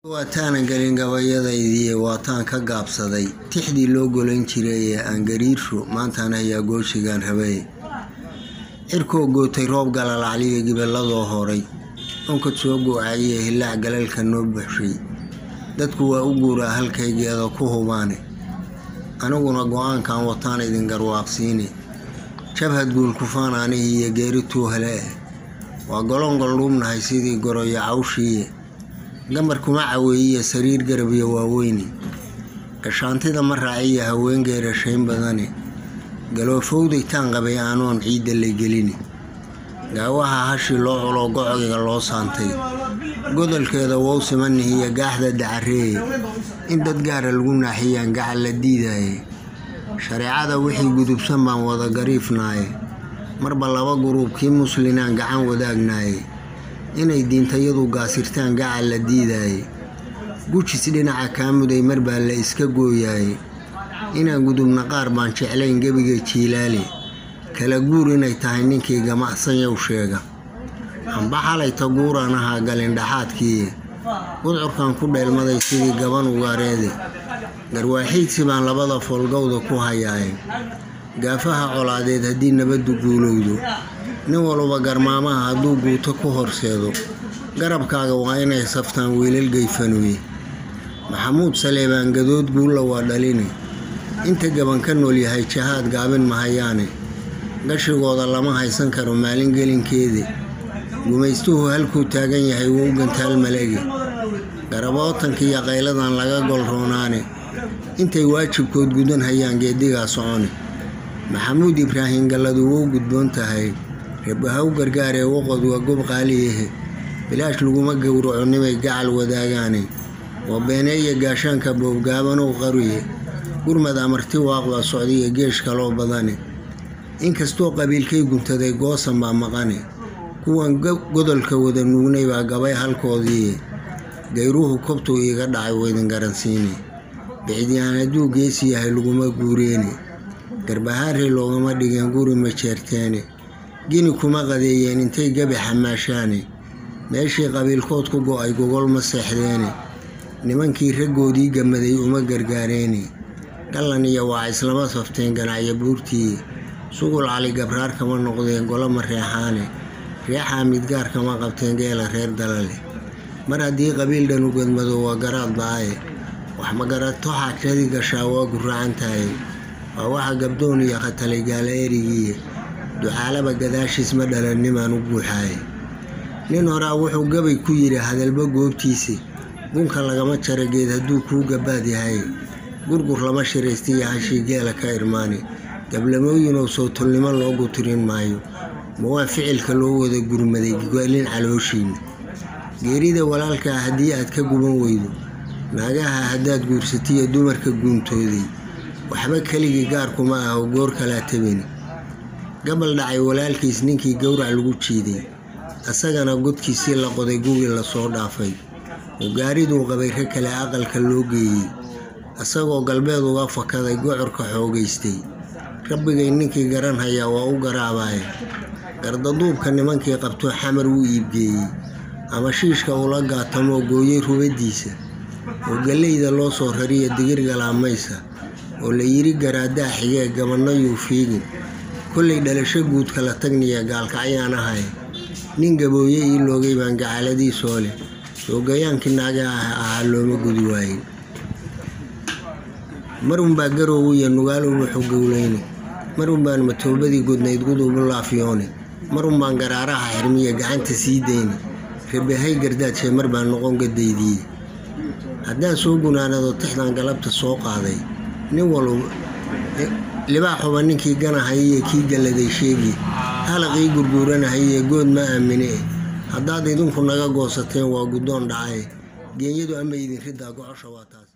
Waataanan gelin gabayadaydiiye, waataan ka gaabsaday tixdii loo golayn jiray ee aan gariirsho maantaan hayaa gooshigaan rabay. Cirkoo gootay, roob galalacliyo gibilladoo horay, onkod soo go'ayiyo hillaac galalka noo buuxshay. Dadku waa u guuraa halkaygeeda ku hubaane, aniguna go'aankan wataan idin garwaaqsiine. Jabhad guul kufaan anihii iyo geeri tuuhale eh, waa golongol dhuubnahay sidii goroyo cawshiiye. Gambar kuma caweeyiyo sariir garabyo waaweyne, gashaantida ma raaciyo haween geerashayn badane. Galoofowday taan qabay aanoon ciidda lay geline. Gaawaha hashi loo culoo gocgiga loo saantay, godolkeeda wow simanihiyo gaaxda dacareeye. In dad gaara lagu naaxiyaan gacal la diidaaye. Shareecada wixii gudubsan baan wada gariifnaaye. Marba laba guruub kii muslinaan gacan wadaagnaaye. Inay diintayadu gaasirtaan gacal la diidaaye. Gujis dhinaca kaa muday marbaa la iska gooyaaye. Inaan gudubna qaar baan jeclayn gebiga jiilaale. Kala guur inay tahay ninkii gamacsan yow sheega. Hamba xalayta guuraan ahaa galin dhaxaadkiiye. Gudcurkan ku dheelmaday sidii gaban ugaareede. Garwaaxiidsi baan labada foolgowda ku hayaaye. Gaafaha colaadeed haddii nabaddu guulowdo, nin waluba garmaamaha hadduu guuto ku horseedo, garabkaaga waa inay saftaan wiilal geyfanuye. Maxamuud Saleebaan gadood guulla waa dhaline. Inta gaban ka nool yahay jahaad gaabin mahayaane. Gashigooda lama haysan karo maalin gelinkeede. Gumaystuhu halkuu taagan yahay wuu gantaal malege. Garabootanka iyo qayladan laga golroonaane. Intay waajibkood gudan hayaan geedigaa socone. Maxamuud Ibraahim galladu wou gudboon tahay. Rebahaw gargaaree waqod waa gob qaaliyahe. Bilaash laguma gowraco nimay gacal wadaagaane. Waa beeneeya gaashaanka boobgaabanow qaruye. Gurmad amarti waaq baa socdiyo geesh kaloo badane. Inkastoo qabiilkay guntaday goosan baa maqane, kuwan godolka wada nuugnay baa gabay halkoodiiye. Gayruhu kobtuu iiga dhacay waydin garansiine. Bicidyaan hadduu geesi yahay laguma guureene. Garbahaarey loogama dhigeen guri ma jeerteene. Gini kuma qadeeyeen intay gabi xamaashaane. Meeshii qabiilkood ku go'ay gogol ma seexdeene. Nimankii raggoodii gamaday uma gargaareene. Gallan iyo waa islama safteen ganacyo buurtiiye. Sugul Cali Gabraar kama noqdeen golo ma reexaane. Reexaa midgaar kama qabteen geela reer dalale. Mar haddii qabiil dhanu gadmado waa garaad ba'aye. Wax magarato xaajadii gashaa waa guracan tahay. Waa waxa gabdoon iyo khatalay gaala erigiiye. Ducaalaba gadaashiis ma dhalan nimaan u guuxaaye. Nin horaa wuxuu gabay ku yidhi hadalba goobtiisi. Gunka lagama jara geed hadduu kuu gabaad yahay. Gurgur lama shiraystiyo hashii geela ka irmaane. Gablamooyinow soo tolnimo loogu tirin maayo. Ma waa ficilka loo wada gurmaday gelin calooshiina. Geerida walaalkaa haddii aad ka guban weydo, naagaha haddaad guursatiyo dumarka guuntooday, waxba keligii gaarkuma aho goor kalaa tabini. Gabal dhacay walaalkiis ninkii gowrac lagu jiiday, asagana godkiisii la qoday gugii lasoo dhaafay, oo gaariduu qabay rag kale aqalka loo geeyey, asagoo galbeed uga fakaday gocorka xoogaystay. Rabbigay ninkii garan hayaa waa u garaabaaye. Gardaduubka nimankii qabto xamar wuu iibgeeyey, ama shiishka ula gaatamoo gooyey rubadiisa, oo galleyda loo soo rariyo digir galaamaysa, oo la yidhi garaadaa xigee gabanno yuu fiigin. Kollay dhalasho guud kala tagniya gaalkacyaan ahay. Nin gabooye ii loogay baan gacaladiisoo leh. Soogayaankii naagaha ahaa looma gudi waayin. Marunbaa garoow iyo nugaal ubaxu gowlayne. Marunbaan matoobadii godnayd gudub u laafyoone. Marunbaan garaaraha xirmiya gacanta sii dayne. Rebehay gardaadshe mar baan noqon gadaydiiye. Haddaan soo gunaanado tixdan galabta soo qaaday, nin waluba libaaxuba ninkii ganahay iyo kii galladay sheegi, halaqii gurguuranahay iyo good ma aamine. Haddaad idinku naga goosateen waa guddoon dhacaye. Geenyadu ama idin riddaa gocosha waa taas.